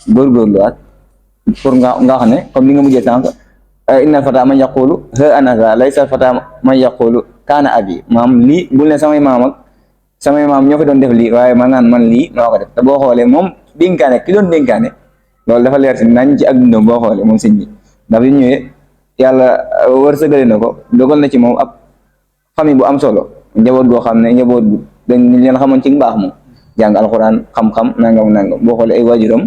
góorgóorluwaat pour nga xam ne comme li nga mujjee sànq inna fata man yaqulu ha anaza laysa fata man yaqulu kaana abi maam lii bul ne samay maam ak samay maam ñoo fi doon def lii waaye man naan man lii maa ko def te boo xoolee moom dénkaane ki doon dénkaane loolu dafa leer si nañ ci ak dundam boo xoolee moom sëñ bi ndax bi ñëwee yàlla wërsëgale na ko dogal na ci moom ab famille bu am solo njaboot goo xam ne njaboot gu dañ leen xamoon ci mbaax moom jàng alxuraan xam-xam nangam boo xoolee ay waajuram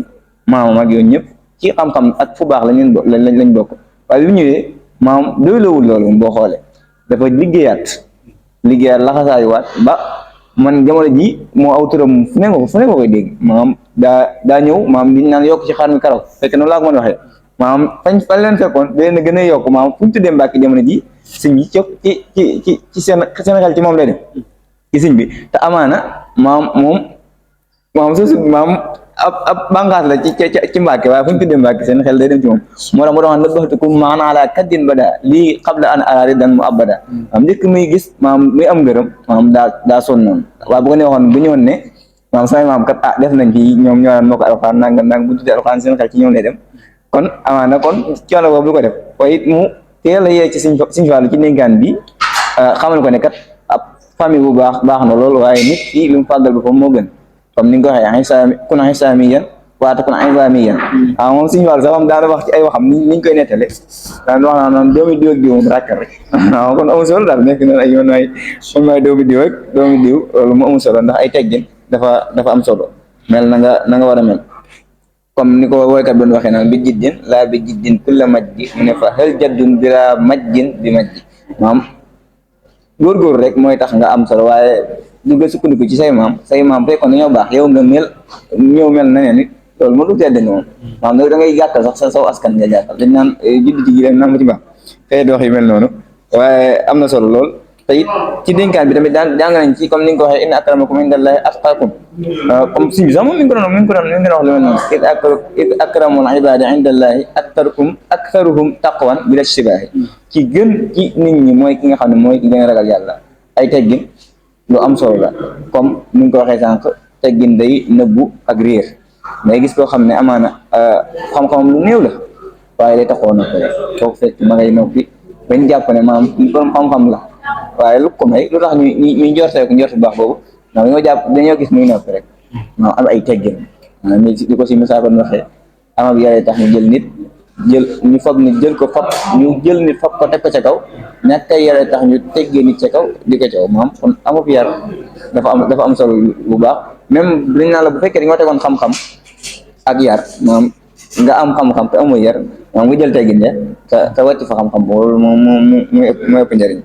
maamam ak yooyu ñëpp ci xam-xam ak fu baax lañ bokk waaye bi ñëwee maam doylawul loolu boo xoolee dafa liggéeyaat laxasaayuwaat ba man jamono ji moo aw turam fu ne nga koy dégg maam daa ñëw maam diñ naan yokk ci xar mi karaw fekk noonu laa ko mën a waxee maam fañ leen fekkoon da leen gën a yokk maam fu ñu tuddee Mbàkke jamono ji sëñ bi ci seen xel ci moom lay def ci sëñ bi te amaana maam suuf maam ab bànqaas la ci Mbàkke waaye fu ñu tuddee Mbàkke seen xel day dem ci moom moo tax na baxtukum maanaa laa kaddin bada lii qabla an araari dan mu abada maam njëkk muy gis maam muy am ngërëm maam daa sonn noonu waaye bu ko neexoon bu ñëwoon ne maam samay maam kat def nañ ci ñoom ñoo daan moo ko alxuraan nangam bu ñu tuddee alxuraan seen xel ci ñoom lay dem kon amaana kon coono boobu du ko def waaye it mu teel a yee ci Sëñ Fallu ci dénkaan bi xamal ko ne kat ab famille bu baax na loolu waaye nit ki lu mu fàggal bi foofu moo gën comme ni nga ko waxee kun xisaamiyan waata kun ibaamiyan moom Sëñ Fallu sax moom daana wax ci ay waxam niñ koy nettale daan wax naa noonu doomi diw ak diw moom rakkal rek waaw kon amul solo daal nekk noonu ay yoon waay doomi diw ak doomi diw loolu mu amul solo ndax ay teggin dafa am solo mel na nga war a mel comme ni ko woykat doon waxee naan bi jiddin laa bi jiddin kulla majdi mu ne fa hal jaddun bila majjin bi majdi maam góorgóor rek mooy tax nga am solo waaye du nga sukkandiku ci say maam fekkoon dañoo baax yow nga ñëw mel na ne nit loolu moo du tedd moom maam da ngay gàttal sax saw askan nga gàttal dañ naan judd ci gileen naan ma ci baax xëy dox yi mel noonu waaye am na solo lool te it ci dénkaan bi tamit jàng nañ ci comme ni nga ko waxee inna akramakum indallahi atqakum comme si bi sax moom mi ngi ko doon wax lu mel noonu id akramul ibadi indallahi aktharuhum taqwan bila shibaahi ki gën ci nit ñi mooy ki nga xam ne mooy ki gën a ragal yàlla ay teggin lu am solo la comme ni nga ko waxee sànq teggin day nëbbu ak réer mais gis koo xam ne amaana xam-xamam lu néew la waaye day taxoo noppi rek foog fekk ma ngay noppi bañ jàpp ne maam borom xam-xam la waaye lu ko may lu tax ñuy njortee ko njort bu baax boobu ndax dañoo gis muy noppi rek maam am ay teggin maanaam di ko si misaal ko waxee am ak yare tax ñu ñu foog ni jël ko fab ñu jël nit fab ko teg ko ca kaw ñàkk ay yare tax ñu teggee nit ca kaw di ko caw maam kon amub yar dafa am solo bu baax même dañ naan la bu fekkee dañoo tegoon xam-xam ak yar maam nga am xam-xam te amul yar maam nga jël teggin ya te wàcc fa xam-xam loolu moom mu ëpp njëriñ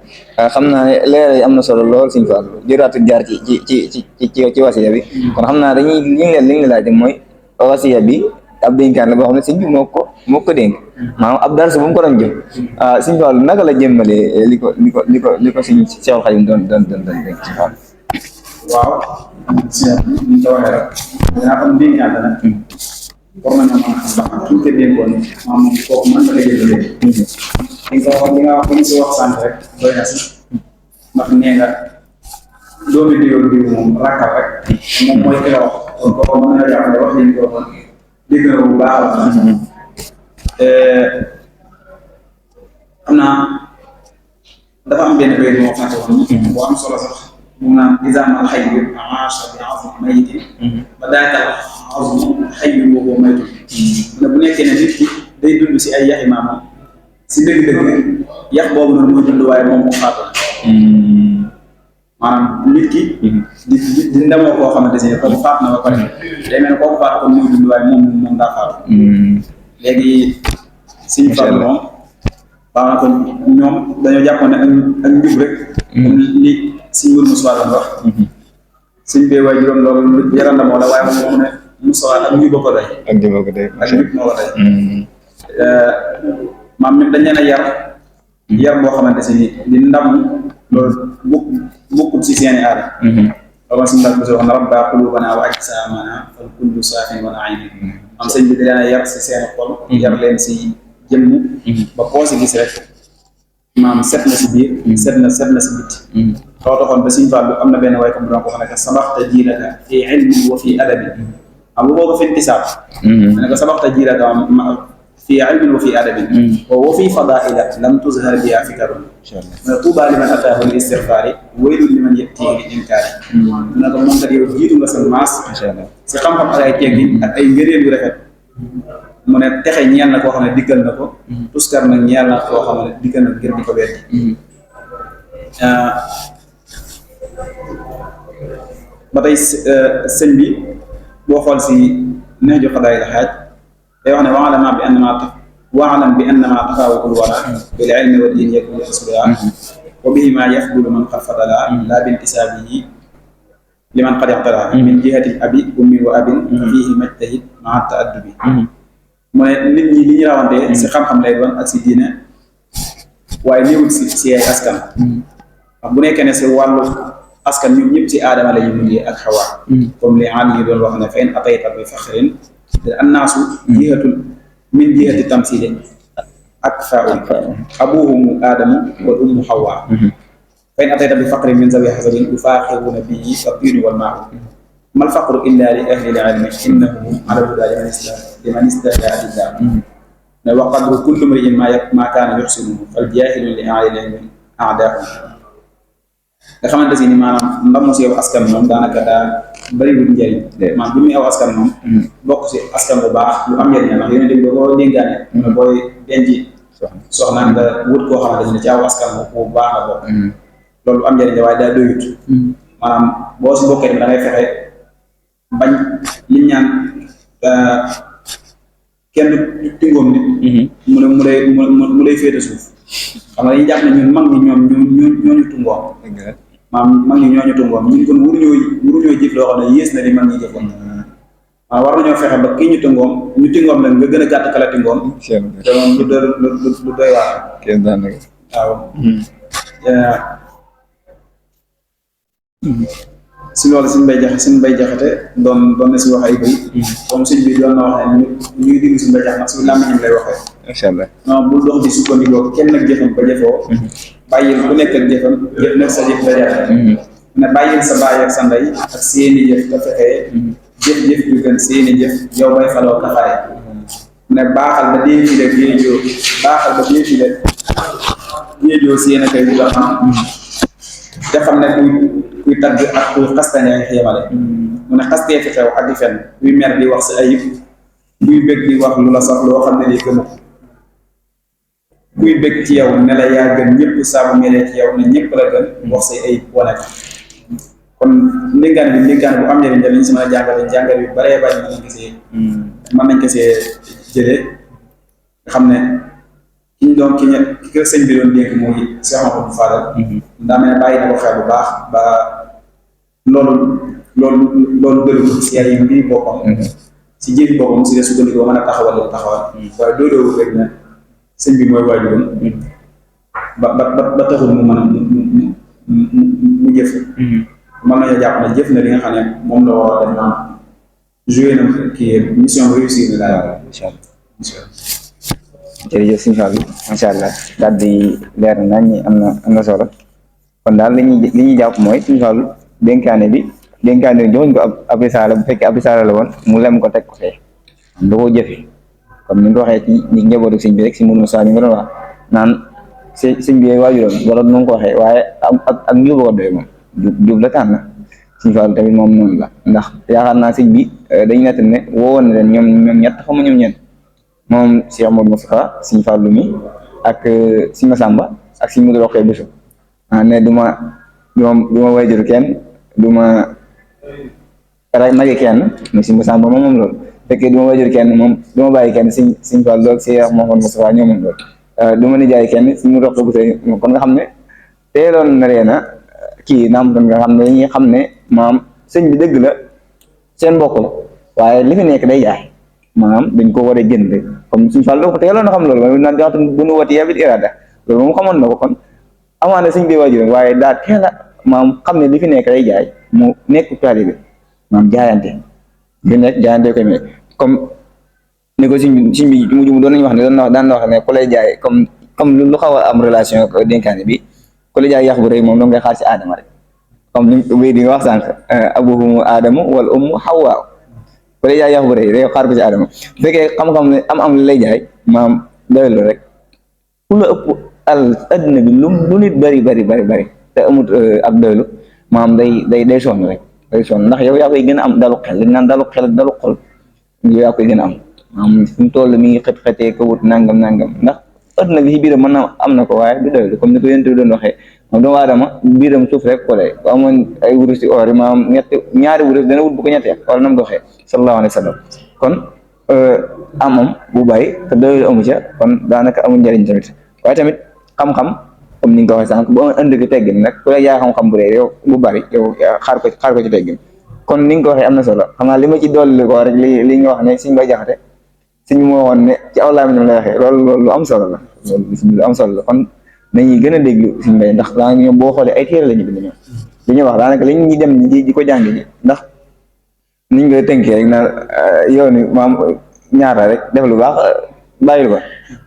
xam naa ne leeral yi am na solo lool Sëñ Fallu jëraatu jaar ci wasiya bi kon xam naa dañuy li ñu laaj mooy wasiya bi ab dénkaan la boo xam ne sëñ bi moo ko dénk maanaam ab darsu bu mu ko doon jëm Sëñ Fallu naka la jëmmalee li ko Sëñ Seexul Xadiim doon dénk ci xam waaw ñu ko waxee rek dinaa xam dénkaan la nag war nañoo mën a xam ba xam tuuti dénkoon maam moom kooku mën na la jëlee li nga si wax sànq rek doy na si ndax nee nga doomi diw moom rakkal rek moom mooy ki la wax kon kooku mën na jàpp ne wax nañ ko woon dégg na bu baax la xam naa dafa am benn béy moo fàtte woon bu am solo sax mu naan nizaam alxayyu aasha bi azmi mayitin ba daakal azmu xayyu boobu maytu mu ne bu nekkee ne nit ki day dund si ay yaxi maamam si dëgg-dëgg yax boobu noonu mooy dund waaye moom moo faatu maanaam nit ki di ndamoo koo xamante ne comme faatu na ba pare day mel ne kooku faatu ko muy dund waaye moom daa faatu léegi Sëñ Fallu moom baax na ko ñoom dañoo jàppoon ne ak njub rek li Sëñ Mourou Moussa doon wax sëñ bee waay juróom loolu yaram la moo la waaye moom mu ne Moussa ak njub ko day ak njub ko day ak njub moo ko day maam ñoom dañ leen a yar boo xamante si ni di ndam loolu bokkut si seeni aada loolu suñu daal wax na rabba qulubana wa ajsamana fal kullu saafin wa naim am sëñ bi di leen a yar si seeni xol yar leen si jëmm ba koo si gis rek maam set na si biir set na si bitti loolu taxoon ba Sëñ Fallu am na benn waykat bu doon ko xam ne sabaxta jiilaka fi ilmin wa fi adabin am bu ko fi intisaab ne ko sabaqta jiilaka fi ilmin wa fi adabin wa fi fadaila lam tuzhar biha fikarun ne tuuba liman ataahu li istighfari waylun liman yatihi li inkari mu ne ko moom kat yow jiitu nga sa maas si xam-xam ak ay teggin ak ay ngëneel yu rafet mu ne texe ñeel na koo xam ne dikkal na ko tuskar nag ñeel na koo xam ne dikkal na ngir di ko weddi ba tey sëñ bi boo xool si Nahju Qadaa'il Haaj day wax ne waalam bi annama tafawutul wara bil ilmi wa diin yakunu asbiya wa bihima yafdulu man qad fadala la bintisaabihi liman qad iqtara min jihati abi ummi wa abin fa fihi majtahid maa taaddubi mu ne nit ñi li ñu rawante si xam-xam lay doon ak si diine waaye néewul si ay askan wax bu nekkee ne si wàllu askan ñun ñëpp ci aadama la ñu mujjee ak xawaa comme li Ali yi doon wax ne fa in atayta bi faxrin annaasu jihatul min jihati tamsili ak faun abuhumu aadamu wa ummu xawaa fa in atayta bi faqrin min zawi xasabin yufaaxiruna bihi attiinu wal maau mal faqru illa li ahli l ilmi innahu ala huda liman istahdaa billah ne wa qadru kulli mri'in ma kaana yuxsinuhu fal jaahilu li ahli l ilmi aadaahu nga xamante si ni maanaam ndamu si yow askan moom daanaka daa bëriwul njëriñ maanaam bi muy aw askan moom bokk si askan bu baax lu am njëriñ la ndax yéen a dégg boo dénkaane mu ne booy denc soxna nga wut koo xamante ne ci aw askan bu baax la bokk loolu lu am njëriñ la waaye daa doyut maanaam boo si bokkee da ngay fexe bañ liñ ñaan kenn tingoom nit mu lay féete suuf xam nga dañuy jàpp ne ñun mag ñi ñoom ñooñu tungoom mag ñi ñooñu tungoom ñun kon waruñoo jëf loo xam ne yées na li mag ñi jëfoon waaw war nañoo fexe ba kii ñu tingoom nag nga gën a gàtt kala tingoom te moom lu doy waar waaw si loolu suñu mbay jaxate doon na si wax ay bëy comme sëñ bi doon na wax ne ñu ngi dégg suñu mbay jaxate nag suñu làmmiñam lay waxee macha allah non bul dox di sukkandikoo kenn nag jëfam ba jëfoo bàyyil ku nekk ak jëfam jëf nag sa jëf ba jafe ne bàyyil sa baay ak sa ndey ak seeni jëf nga fexee jëf ju gën seeni jëf yow bay faloo kafaay ne baaxal ba dee fi la géejoo seen a koy wuta xam te xam ne kuy tagg ak kuy xastane ay xéemale mu ne xastee fi xew ak di fen kuy mer di wax si ayib kuy bëgg di wax lu la sax loo xam ne li gëmu kuy bëgg ci yow ne la yaa gën ñëpp saabu melee ci yow ne ñëpp la gën wax si ayib wane ko kon ndénkaan bu am njëriñ la ñu si mën a jàngal yu baree bari mën nañ ko see jëlee nga xam ne ki ko sëñ bi doon dénk mooy Cheikh Mamadou Fadal ndaa mel ne bàyyi na ko xel bu baax ba loolu gënu si ay mbiri boppam si jëri boppam si la sukkandikoo mën a taxawal waaye doodoowu rek na sëñ bi mooy waajuram ba taxul mu mën a mu jëf mën nañoo jàpp ne jëf na li nga xam ne moom la war a def naan joué na kii mission réussir na daal incha allah jërëjëf sëñ Fallou macha allah daal di leer na ñi am na solo kon daal li ñuy jàpp mooy sëñ Fallou dénkaane bi joxuñ ko ab risaala bu fekkee ab risaala la woon mu lem ko teg ko fee da koo jëfe comme ni nga ko waxee ci njabootu sëñ bi rek si Mourou Moussa mi nga doon wax naan sëñ bi waajuram wala nu nga ko waxee waaye ak njuba ko doy moom jub la tànn sëñ Fallou tamit moom noonu la ndax yaakaar naa sëñ bi dañu nett ne woowoon na leen ñoom ñett xam nga ñoom ñeent moom Cheikh Modou Moustapha sëñ Fallou mi ak sëñ Massamba ak sëñ Modou Rokhaya Bousso ne du ma wayjur kenn du ma magi kenn mais sëñ Massamba moom loolu fekkee du ma wayjur kenn moom du ma bàyyi kenn sëñ Fallou ak Cheikh Modou Moustapha ñoo moom loolu du ma nijaay kenn sëñ Modou Rokhaya Bousso kon nga xam ne teeloon na reena kii naam doon nga xam ne dañuy xam ne maam sëñ bi dëgg la seen mbokk la waaye li fi nekk day jaay maanaam dañ ko war a jënd comme suñu Fall ko teeloon na xam loolu mooy naan joxatu bu nu wati yabil irada loolu moom xamoon na ko kon amaana suñ bi waajuram waaye daa teel a maam xam ne li fi nekk day jaay mu nekk taalibe maam jaayante li nekk jaayante koy nekk comme ni ko suñ bi mujj mu doon nañu wax ne daan na wax ne ku lay jaay comme lu xaw a am relation ak dénkaane bi ku lay jaay yàq bu rëy moom doo ngay xaar si aadama rek comme li nga wax sànq abuhumu aadamu wal ummu xawwaa dee jaay yàq bu rëy day xaar ko ci Adama bu fekkee xam-xam ne am li lay jaay maam doylu rek ku la ëpp al adduna bi lu nit bari te amut ak doylu maam day sonn rek day sonn ndax yow yaa koy gën a am dalu xel li naan dalu xel dalu xol yow yaa koy gën a am maam fi mu toll mi ngi xët-xëtee ko wut nangam ndax adduna bi ci biiram mën na am na ko waaye du doylu comme ni ko yéen doon waxee moom doomu aadama biiram suuf rek ko lay bu amoon ay wurus ci or yi maam ñaari wurus dana wut bu ko ñettee wala nam ko waxee sallallahu alayhi wa sallam kon amam bu bàyyi te doylu amu ca kon daanaka amul njëriñ tamit waaye tamit xam-xam comme ni nga ko waxee sànq bu indi ko teggin nag ku la jaay xam-xam bu rëy yow bu bari yow xaar ko ci teggin kon ni nga ko waxee am na solo xam naa li ma ci dolli ko rek li nga wax ne suñ bay jaxate suñ moo woon ne ci aw laa mi lay waxee loolu lu am solo la loolu lu am solo la kon nañuy gën a déglu suñ bay ndax daanaka ñoom boo xoolee ay téere la ñu bind ñoom li ñuy wax daanaka li ñuy dem di ko jàng ji ndax niñ koy tënkee rek naa yoonu maam ñaara rek def lu baax bàyyil ko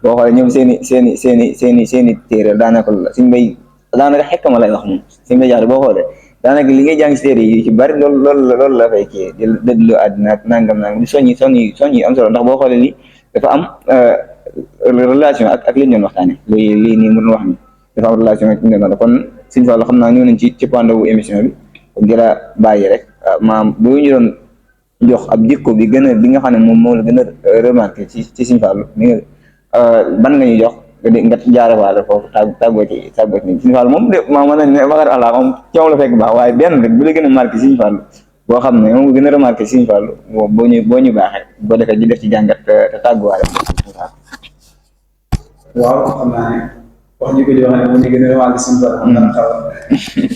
boo xoolee ñoom seeni téere daanaka la suñ bay daanaka xekk ma lay wax moom suñ bay jaxate boo xoolee daanaka li ngay jàng si téere yi ci bari loolu la fay kii di dëdlu àddina ak nangam di soññi am solo ndax boo xoolee lii dafa am relation ak li ñu doon waxtaane lii nii mun wax ni dafa am relation ak li ñu doon wax kon Sëñ Fallu xam naa ñëw nañ ci pandawu émission bi di la bàyyi rek maam bu ñu doon jox ab jikko bi nga xam ne moom la gën a remarqué ci Sëñ Fallu ban nga ñu jox nga jaare waale foofu tàggoo ci nii Sëñ Fallu moom de maa mën nañ ne waxar àlla moom coow la fekk baax waaye benn rek bu la gën a marqué Sëñ Fallu boo xam ne moom gën a remarqué Sëñ Fallu boo ñu baaxee boo defee di def ci jàngat te tàggoo waale waaw xam naa ne wax ñu ko di wax ne moom ñu gën a remarqué Sëñ Fallu xam naa xaw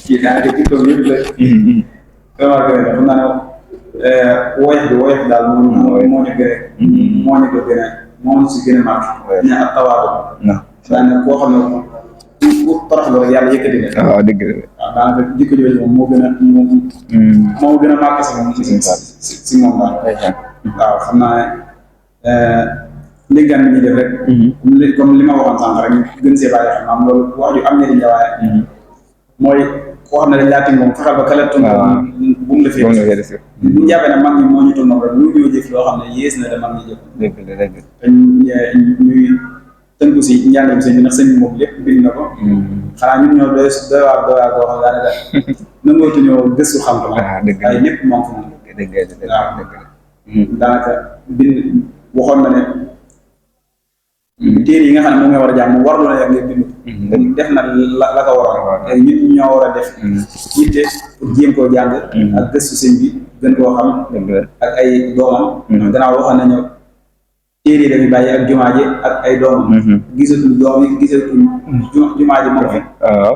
kii daanaka kii toog yëpp la remarqué ne xam naa ne woyof daal moo ñu gën a moom si gën a marqué. ñu ak tawaatu. daanaka koo xam ne ku toroxlu rek yàlla yëkkati la. waaw dëgg la. waaw daanaka jikko jooju moom moo gën a marqué si moom si moom daal. waaw xam naa ne ndénkaan bi ñuy def rek. comme li ma waxoon sànq rek gën see bàyyi xam maam loolu wax ju am njëriñ la waaye. mooy koo xam ne dañ laa tënk moom fexeel ba kala tënk bu mu la fee. bu ñu jàppee ne mag ñi moo ñu toll rek ñu ñëw jëf loo xam ne yées na la mag ñi jëf. dëgg la te ñuy tënku si njàngam sëñ bi ndax sëñ bi moom lépp bind na ko. xanaa ñun ñoo doy waar boo xam ne daanaka nangootuñoo gëstu xam-xam. waaye lépp moom fa moom. dëgg la daanaka bind waxoon na ne. téere yi nga xam ne moom nga war a jàng moom warul la nga bind. def na la ko waroon. te ñun ñoo war a def. yitte pour jéem koo jàng. ak gëstu sëñ bi gën koo xam. ak ay doomam. gannaaw waxoon nañu téere yi dañuy bàyyi ak jumaa ji ak ay doomam. gisatuñ doom yi gisatuñ jumaa ji moom fi.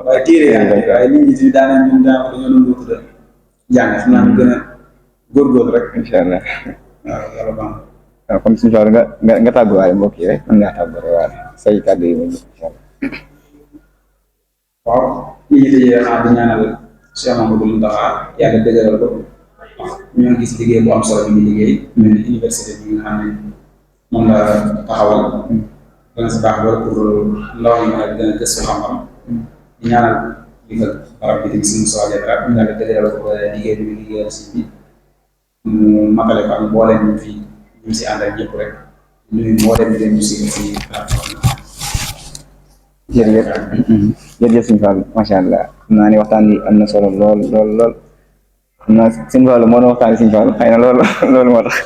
waaye téere yaa ngi waaye nit ñi tamit daanaka dañoo doon dootu da jàng xam naa ñu gën a góorgóorlu rek. incha allah waaw yàlla baax na. waaw kon Sëñ Fallu nga tàgguwaale mbokk yi rek mën ngaa tàgguwaale say kàddu yi incha allah. waaw li ñu tëjee xanaa di ñaanal Cheikh Mamadou Mountakha yàlla dëgëral ko ñoo ngi gis liggéey bu am solo bi ñu liggéey mel ni université bi nga xam ne moom la taxawal dana si baax loolu pour ndaw ñi mën a gën a gëstu xam-xam di ñaanal li nga barab bi tamit suñu soxla dara yàlla dëgëral ko ba liggéey bi liggéeyal si bi mu matale ko ak mbooleem ñu fi ñu si ànd ak ñëpp rek nuyu mbooleem ñu leen ñu si jërëjëf Sëñ Fallu macha allah xam naa ne waxtaan bi am na solo lool xam naa Sëñ Fallu moo doon waxtaan Sëñ Fallu xëy na loolu moo tax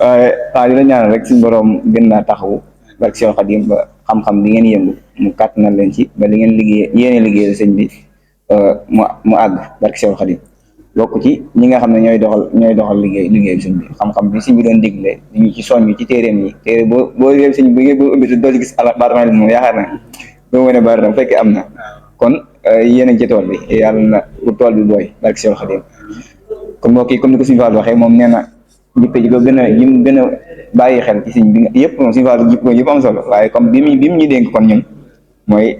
waaye xanaa di la ñaanal rek suñu borom gën naa taxawu barke Seex Xaadim ba xam-xam bi ngeen yëngu mu kàttanal leen ci ba li ngeen liggéey sëñ bi mu àgg barke Seex Xaadim bokk ci ñi nga xam ne ñooy doxal liggéey bi sëñ bi xam-xam bi sëñ bi doon digle ñu ci soññ ci téeréem yi téere boo réew sëñ bi boo ubbi doo ci gis baaramaay moom yaakaar naa doo wane baar bu fekkee am na kon yéen a ci tool bi yàlla na bu tool bi booy barke Seex Xaadim kon mbokk yi comme ni ko Sëñ Fallu waxee moom nee na jikko ji ko gën a bàyyi xel ci sëñ bi yëpp moom Sëñ Fallu jikko yëpp am solo waaye comme bi mu ñu dénk kon ñun mooy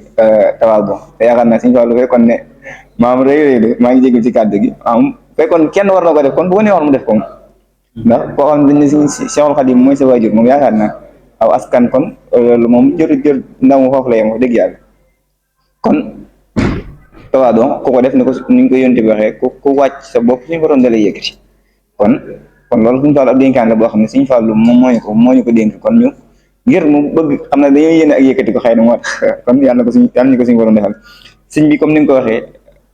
tawaadu te yaakaar naa Sëñ Fallu fekkoon ne maam rëy maa ngi jégal ci kàddu gi fekkoon kenn war na ko def kon bu wane woon mu def ko ndax koo xam ne dañ ne Seexul Xaadim mooy sa waajur moom yaakaar naa aw askan kon loolu moom jër ndaw mu foofu la yem wax dëgg yàlla kon tawaadoo ku ko def ni ko yonte bi waxee ku wàcc sa bopp suñu borom da lay yëkkati kon kon loolu suñu Fallu ab dénkaan la boo xam ne suñu Fallu moom moo ñu ko dénk kon ñu ngir mu bëgg xam ne dañuy yéene ak yëkkati ko xëy na moo tax kon yàlla ñu ko suñu borom defal sëñ bi comme ni nga ko waxee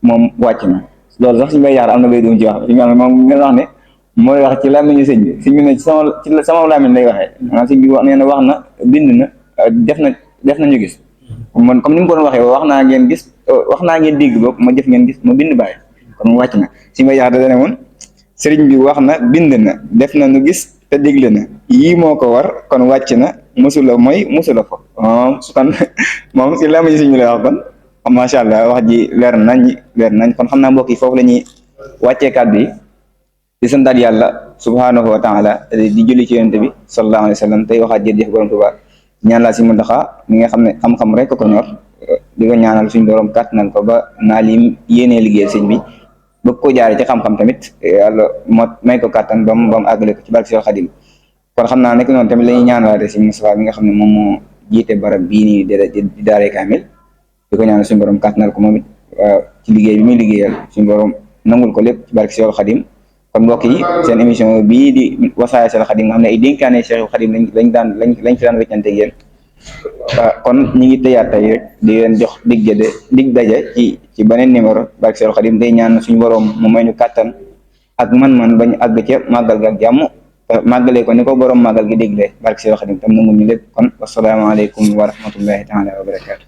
moom wàcc na loolu sax suñu bay yaar am na bay doon ci wax suñu moom nga wax ne mooy wax ci làmmiñu sëñ bi sëñ bi ne ci sama làmmiñ lay waxee maanaam sëñ bi wax nee na wax na bind na def na ñu gis man comme ni mu ko doon waxee wax naa ngeen gis wax naa ngeen dégg boog ma jëf ngeen gis ma bind bàyyi kon wàcc na suñu bay yaar da ne woon sëriñ bi wax na bind na def na nu gis te digle na yii moo ko war kon wàcc na musula mooy musula ko kon moom si làmmiñu sëñ bi lay wax kon macha allah wax ji leer nañ kon xam naa mbokk yi foofu la ñuy wàccee kàddu yi di santaat yàlla subhanahu wa taala di julli ci yonent bi sallallahu alayhi wa sallam tey waxaat jërëjëf borom Tuubaa ñaan laa si Muntaxa mi nga xam ne xam-xam rek ko ñor di ko ñaanal suñu borom kàttanal ko ba naa li yéenee liggéeyal sëñ bi bëgg ko jaare ci xam-xam tamit yàlla moo may ko kàttan ba mu àggale ko ci barke Seex Xaadim kon xam naa nekk noonu tamit la ñuy ñaanalaate si Mustafaa mi nga xam ne moom moo jiite barab bii nii di daaree kaamil di ko ñaanal suñu borom kàttanal ko moom it ci liggéey bi muy liggéeyal suñu borom nangul ko lépp ci barke Seex Xaadim kon mbokk yi seen émission bii di Wassare Seex Xaadim nga xam ne ay dénkaane Seex Xaadim lañ fi daan weccante ak yéen kon ñu ngi tëyaat tey rek di leen jox dig daje ci beneen numéro barke Seex Xaadim day ñaan suñu borom mu may ñu kàttan ak man-man bañ àgg ca màggal gi ak jàmm màggalee ko ni ko borom màggal gi déglee barke Seex Xaadim tam nangu ñu lépp kon wasalaamaaleykum wa rahmatullahi taala wa barakaatu